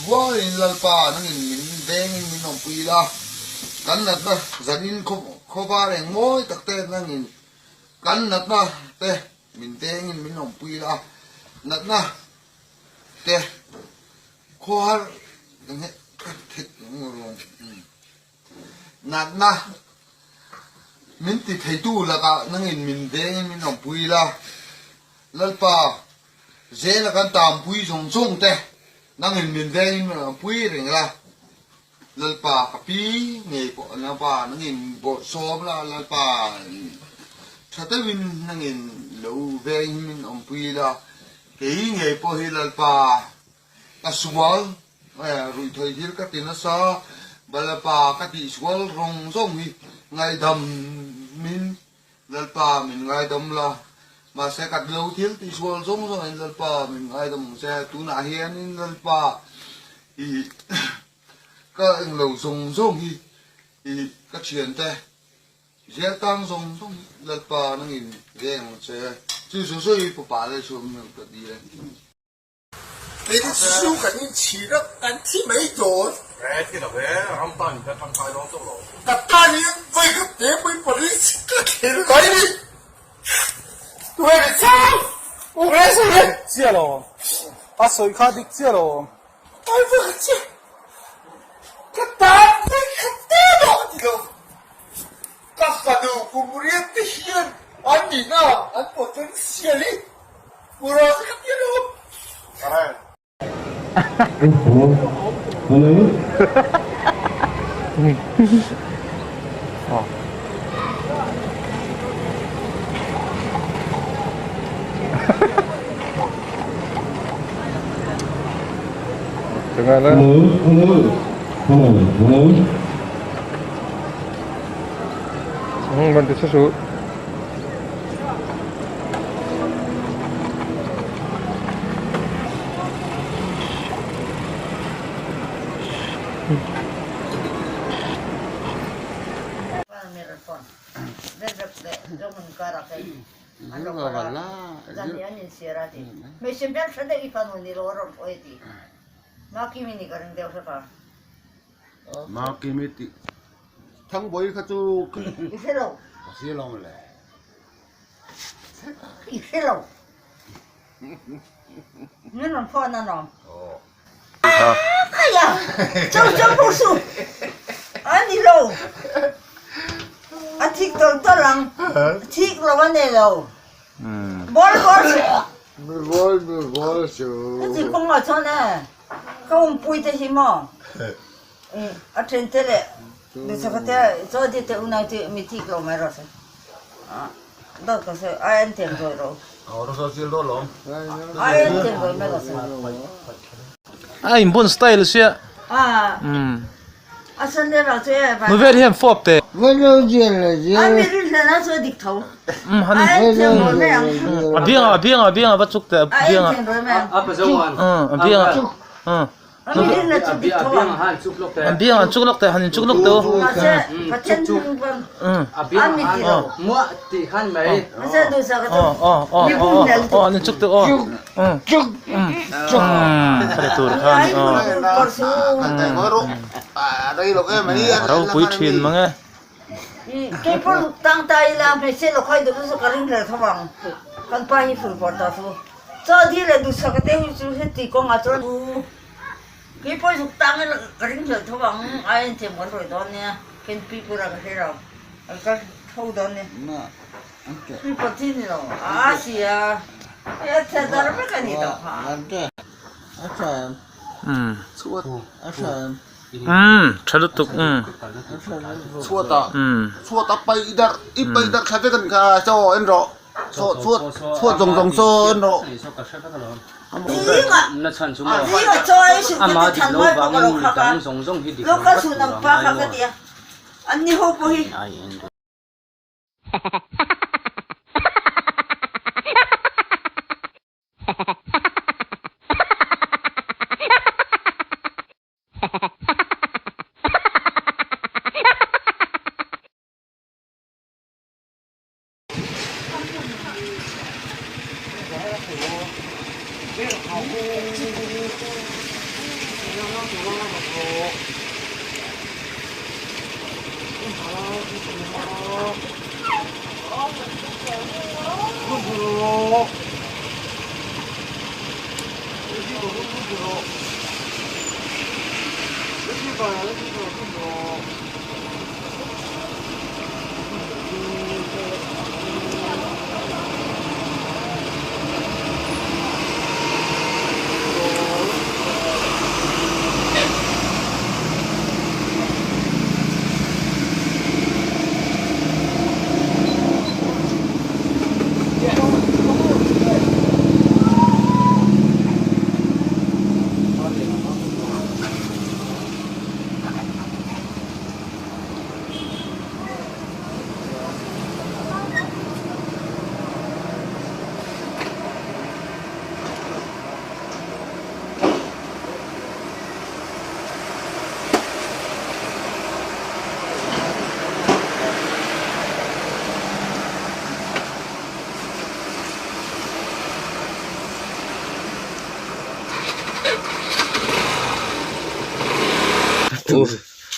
rualin Lalpa nangin min vengin min awmpui la, kan natna zanin khawvar eng mawi tak te nangin kan natna te min vengin min awmpui la, natna te khawhar Natna min ti theitu lakah nangin min vengin min awmpui la, Lalpa, zela kan tampui zawng zawng te nangin min vengin min awmpui reng la, Lalpa ka pi ngei pawh Lalpa nangin bawrhsawm la, Lalpa tha deuhin nangin lo vengin min awmpui la, kei ngei pawh hi Lalpa Ka sual, ruihtheih thil ka ti nasa, Lalpa ka tihsual rawng zawng hi ngaihdam min, Lalpa min ngaidam la, mahse ka lo thil tihsual zawng zawngin Lalpa min ngaidam ang che, tunah hianin Lalpa i ka englo zawng zawng hi i ka thiante Zial tang zawng zawng hi Lalpa nangin veng ang che, chu chu chu i fapa leh chhum ka ti e. Kei chu kan inchhir a, kan thi mai dawn. E, thi lo e, ram tan in kan tangkai dawn chauh lo. Ka tan hian vawi khat te pawhin police ka thlir mai ni. Tunge ni chau? U Reza hi. Chiah lo. A sawi kha dik chiah lo. Ai vawi khat chiah. Ka tan vawi khat te pawh a ti lo. Ka fanu kum riat te hian an nihna an potential hi Murata ka ti lo. Makimi tih Thangbawi kha chu I hre lo. Ka hre lo le. I hre lo. Min rawn phone a lawm. Khaia! Cho cho pawh suh. A ni lo. A thik tawlh tawlh ang. Thik lo a nei lo. Ball ball suh. Mi ball mi ball suh. Heti kawngah chuan e ka awmpui te hi maw. A then te leh duhsaka te chaw te te unau te mi thik lo mai rawh se. Dawt ka sawi ai an tiang dawi rawh. Ai an tiang dawi mai rawh se. A inbun style sia. A san le rau chu e vai. Nuvel hian fawp te. A mi rin hlen a chu a dik tho. Ai an tiang dawi mai ang. A biang a biang a biang a va chuk te a biang a. A biang a. An biang an chuk lawk teh, han in chuk lawk teh u. Aw an in chuk teh aw. Khati tur khan aw. Ropui thin mang e. Kei pawh zuk tang ila ka ring hlel tho ang, ai an thiam kan rawi dawn nia, ken pi pura ka hre lo, an kal tho dawn nia, pi pawh thi ni lo, a si a, hei a chhiat dar vek a ni tawh kha. Tha lutuk Chhuatah chhuatah paih darh i paih darh thla vek a ni kha chaw en rawh. Chaw chhuat chhuat zawng zawng chaw en rawh.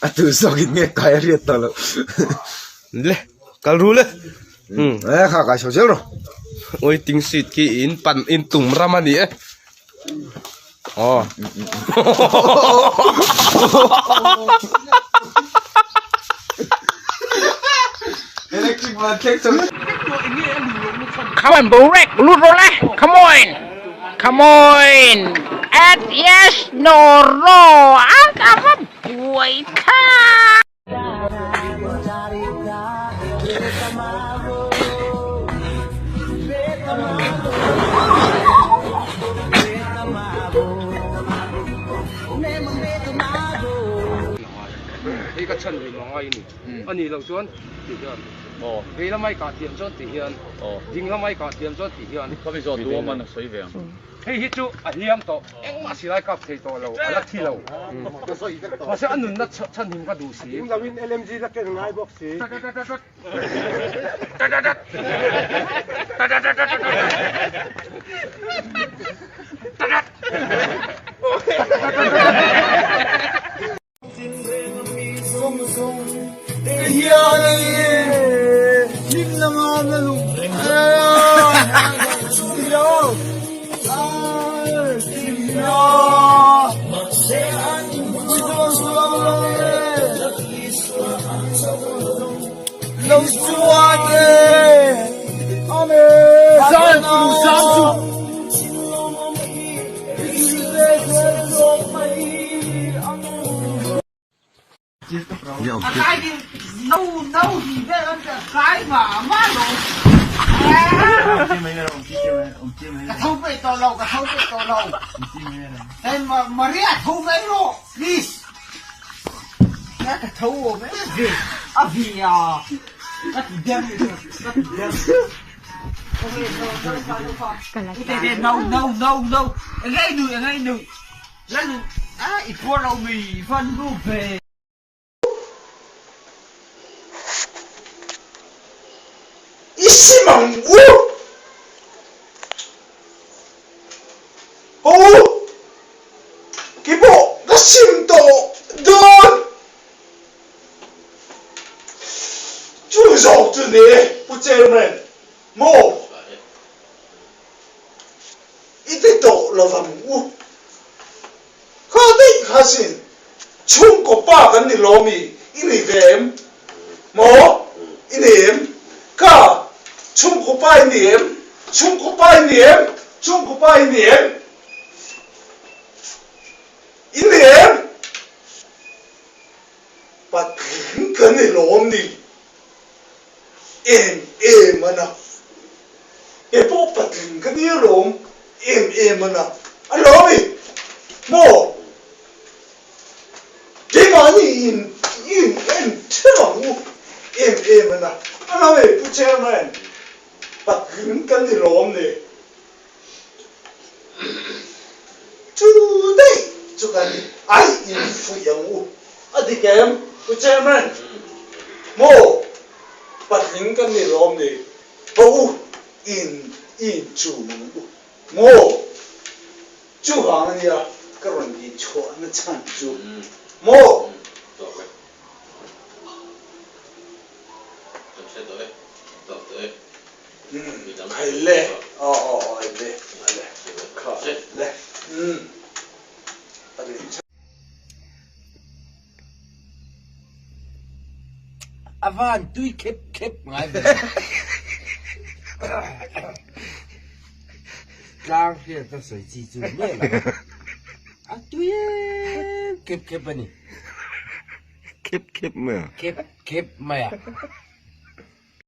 A tu zawkin nge kai a hriat tawh loh. Le kal ru le. E kha kai chho zel rawh. Waiting seat khi in pan in tum ram a ni e. Aw. Electric van thleng chho. Come on, Burek, lut rawh le. Come on. Come on. At yes, no, ro. An a va buai thla. Hei ka chhan rih mang ai ni. A nih loh chuan ti hian vei lamai kah thiam chuan ti hian ding lamai kah thiam chuan ti hian. Hei hi chu a hliam tawh, engmah silai kap thei tawh lo, a la thi lo. Mahse a nunna chhanhim ka duh si. Ding loin LMG la ken ngai bawk si. I sim ang u! Ho u! Keipawh ka sim tawh dawn! Chu zawk chu ni Pu Chairman maw? I ti tawh lovang u. Kha daih kha sin, chhungkaw pa kan ni lo mi, i ni ve em? Maw? I ni em? Kha, chhungkaw pa i ni em? Chhungkaw pa i ni em? Chhungkaw pa i ni em? I ni em? Patling kan ni lawm ni? Em em a na. Kei pawh patling ka ni alawm em em a na. A lawm i maw? Keimahni in in en theuh ang u em em a na. A lawm i Pu Chairman, patling kan ni lawm ni. Chu daih chu kan ai infuih ang u. A dik em, Pu Chairman? Maw, patling kan ni lawm ni? Ho u, in inchum ang u. Maw, chuvang ania ka rawn inchhuahna chhan chu. Maw? Khai le. Aw aw aw le le. Kha le. A van tui khep khep ngai ve. Tlang hriat a sawi chi chu miah lo. A tui em khep khep a ni. Khep khep mai a. Khep khep mai a.